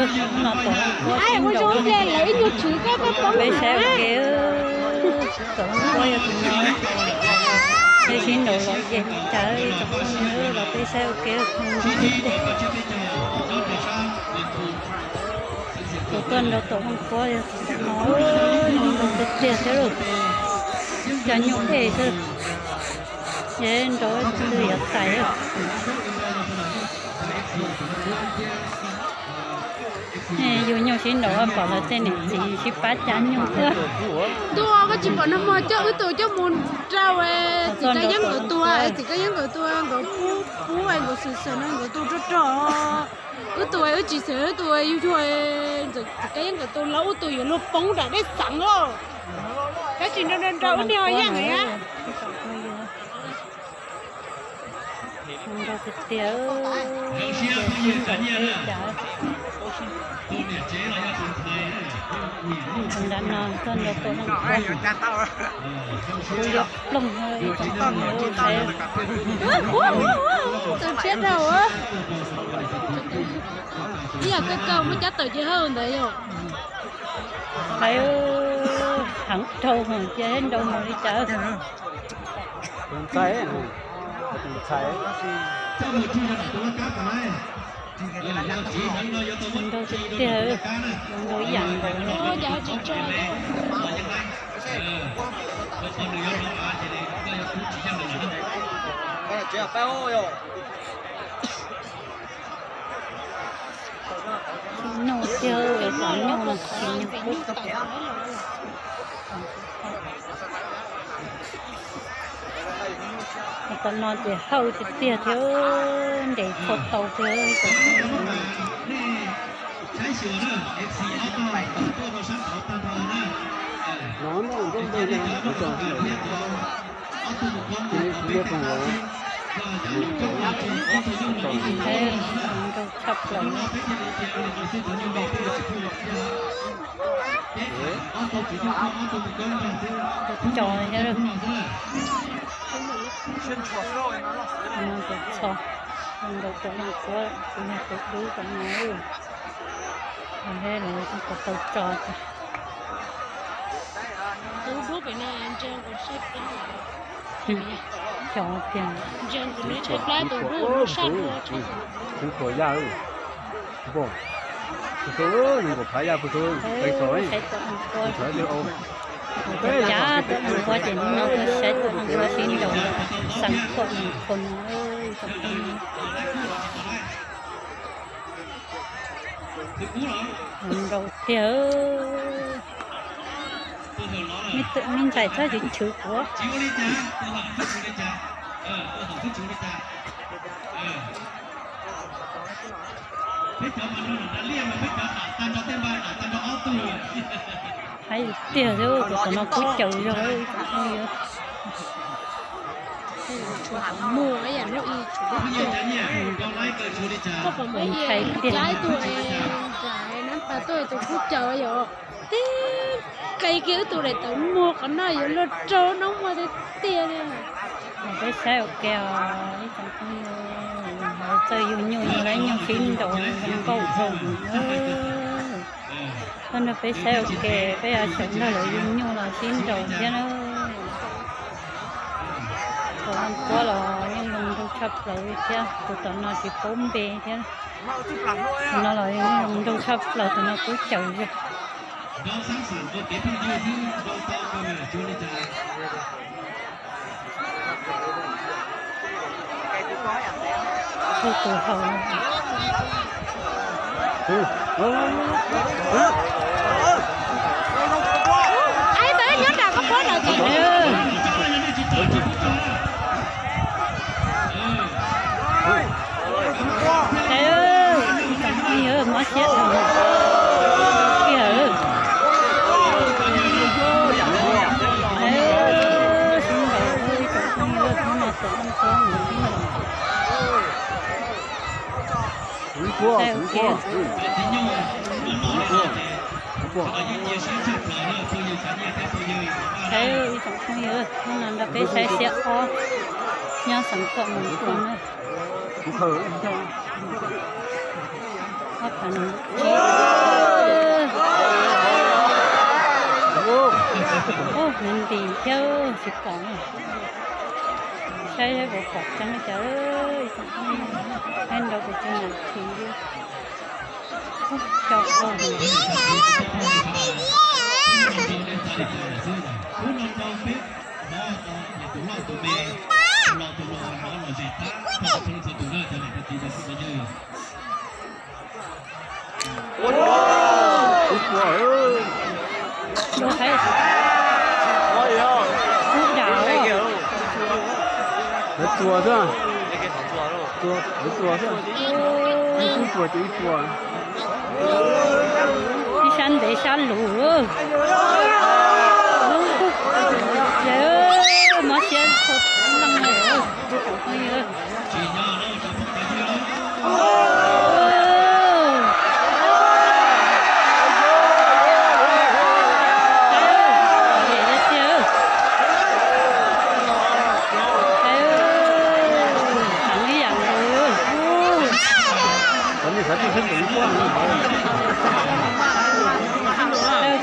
No tom Vaj Kuab sib nraus, peb saib ua ke. Tom Vaj Kuab yog tus no, peb sib nraus los ze cas li, los peb saib ua ke. Tus tuaj nraus tom Vaj Kuab yog tus no, zoo nraus tiag tiag thiab lauj. Cov nyuj ej xwb, ces nraus tus twg yuav tais. Yug nyuj sib nraus pom lawv tej niam txiv sib pab cab nyuj thiab. Ntuj, koj tsis pom nag hmo coj wb tus coj mus rau txiv Kab Yeeb nkawd tua, txiv Kab Yeeb nkawd tua nkawd pub pub nkawd xwm xwm no nkawd tua rog rog. Wb tus wb tsis xwm, wb tus yug yug, txiv Kab Yeeb nkawd tua los wb tus yuav luag poob nram dej xeev os. Tab sis nrau nrau nrau wb niag ho yeej na. Nrau tiag tiag, cas nram no tuaj nrau tua Vaj Kuab, kuv yuav ploog ib tsoom phooj ywg saib. Tus tshiab dhau, ib yam kawg kawg muab cab tawm ces hawj ntawd yog. Heev dhau hwv cia nrau mus li cas. Tus ntxhais, tus ntxhais. Nrau tiag tiag, nrau ib yam nkaus li. Nyuj tiag, cov nyuj no tsis nyuj kub. Tom no ces hawj tiag tiag thiab, nres txhua tau thiab. Nrau tshaj plaws. Cov thiab. Tus txho, nrau tom Vaj Kuab, tus niag tus dub tom no. Lawv thiaj kom tau tso tiag. Tus dub pem no ntsia nkaus saib plab. Cov tiag. Ntsia nkaus saib plab tus dub sab dua. Kuv puas yaj, kuv puas, kuv xub, kuv phav yaj kuv xub, saib tom Vaj Kuab. Cov cab tom Vaj Kuab ces hnub no tuaj saib tom Vaj Kuab sib nraus xeev Khuam Moos Khoo no. Nrau tiag. Me ntxhais txhob chwv chwv kuv. Haib tiag thiab, tus tom no kub caws zog. Ntshai tiag. Tib qe kiag wb tus daim tawv muag qhov no yuav luag raug noob muag tiag tiag li. Peb saib ua ke os ib tsoom phooj ywg, lawv txawj yug nyuj, yug lawv nyuj sib nraus zoo nkauj dhau. Koj nrog peb saib ua ke, peb yuav sawv nrog lawv yug nyuj los sib nraus thiab na. Tus Vaj Kuab los yeej zoo nraug tshaj plaws li thiab, tus tom no tsis paub npe thiab. Tus no los yeej zoo nraug tshaj plaws, tus no kub caws zog. Tus haus. Ai, tawm nyob nram koj puab nram tsev. Mob siab tiag. Sib nraus ib tsoom phooj ywg, hnub no tus Vaj Kuab mus sib nraus. Saib ua ke. Saib ib tsoom phooj ywg, hnub no nrog peb saib xiab ob nyob xeev Khuam Moos Khoo na. Ob phav nees nkaum tsib. Ub, nws ntim thiab tsis pom. Saib puas pom tseeb cas, saib nrau pes tsawg nas this li. Ub, cau ua. Ib puas, ub, dam, lawv txuas xwb, lawv txuas xwb, ib puas ces ib puas. Ib sab ntev sab luv. Ces mob siab txhua leej li.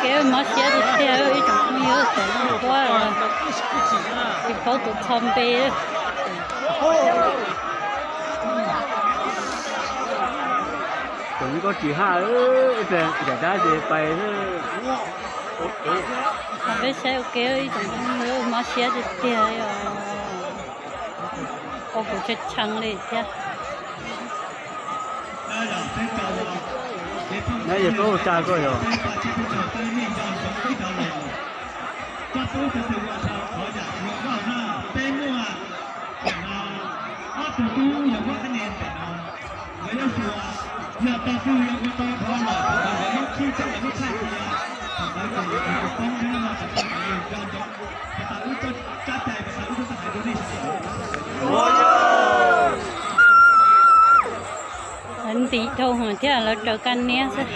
Kev mob siab tiag tiag, ib tsoom phooj ywg, tsis paub tus txho npe. Tseem koj tsis haj, ib pliag ncaim dab ces pais. Peb saib ua ke ib tsoom phooj ywg, mob siab tiag tiag os. Ua kuv tshee tshee li thiab. Neb yog koj tsa koj yog. Lawv ntim dhau thiab lawv raws kaj niab xwb.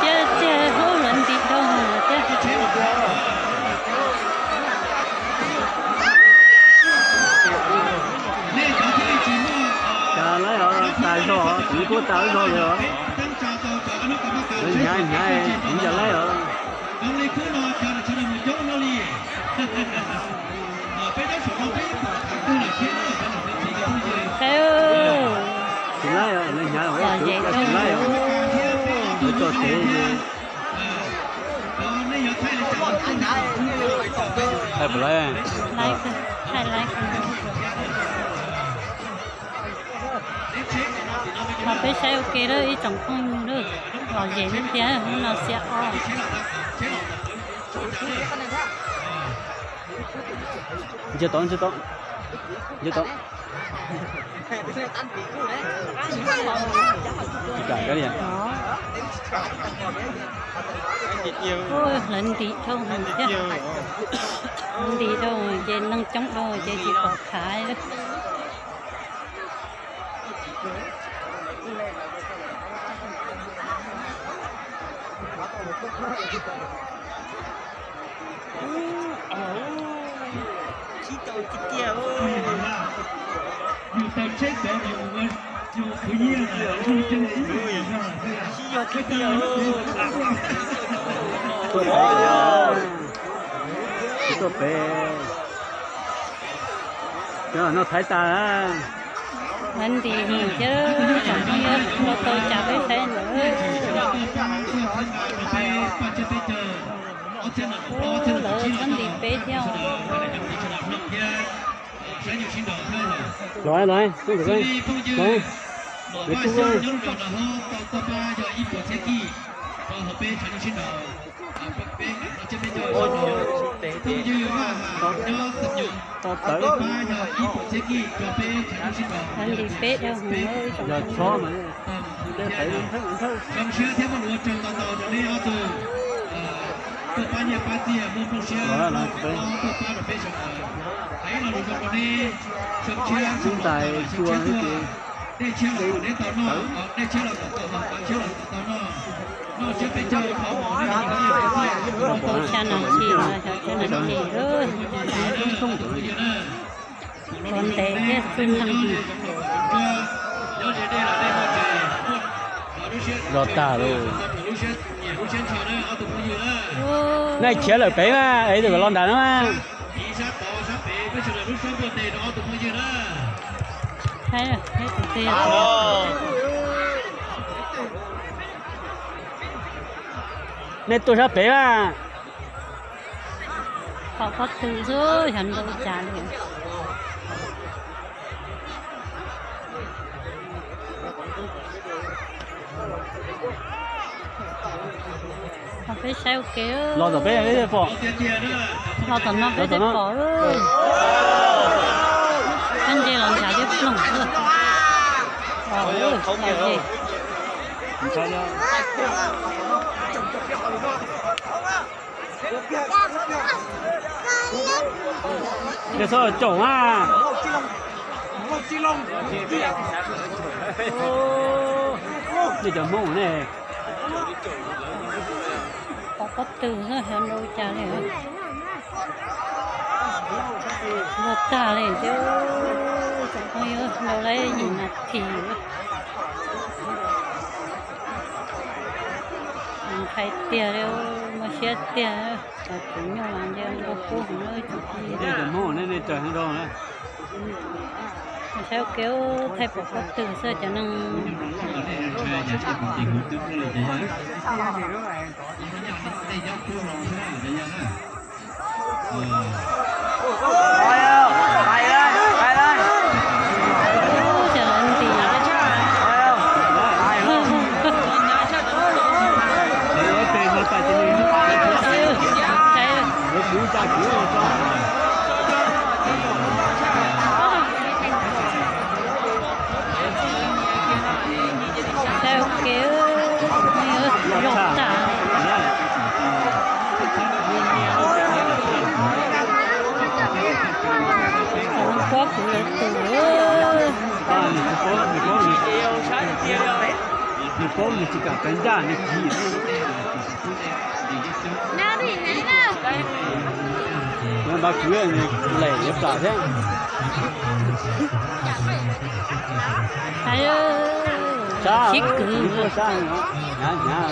Siab tiag, lawv ntim dhau thiab. Cas laib os, tas zog, kuv kuj tas zog li os. Lawv hnyav hnyav, kuv cas laib os. Tsis laib os, lawv hnyav, tsis laib os. Lawv tso tev. Thaij puas laib? Ho peb saib ua ke lawm ib tsoom phooj ywg lawm, lom zem tiag tiag, hnub no xiab ob. Ntsiag to, ntsiag to, ntsiag to. Lawv ntim dhau thiab, ntim dhau ces neeg coob dhau ces tsis pom khav li. Tuaj pem, cov no thaiv tas. Lawv ntim thiab, tsoom phooj ywg, tau tau cas peb saib ntawd. Lawv txhob ntim peb thiab. Los, los, los, los. Tau tawv. Lawv ntim peb dhau hwv. Yog txhob mas, tej pem thawj thawj. Lub ntais cua ces tawv. Xya nas this los xyov tsib nas this, tuav ntev thiab txwj neeg. Zog tag lauj. Nej khiav lawm pem mas es tus kom los nram no mas. Nej tuaj sab pem mas. Pom pob tw xwb xyov nrau cas li. Peb saib ua ke. Los tom peb pom. Los tom no peb thiaj pom. Kab nce los ntshav thiab ploog xwb. Nws txhob caum mas. Nej cov Hmoob ne. Pom pob tw xwb xyov nrau cas li. Luag tag li thiab. Tsoom phooj ywg, nrau lawm yim nas this. Ntshai tiag li, muaj siab tiag. Cov tswv nyuj mas nce nkaus kub heev li. Nej cov Hmoob nej, nej raws heev rau na. Saib ua ke, thaij pom pob tw xwb cov neeg. Saib ua ke, zog tag. Pob kuv lawv tus. Nws paub nws tsis kam tawv ncaj nws kiv. Npaj kwv lem yuav plam thiab. Sab, sib kwv, sab, hnyav hnyav.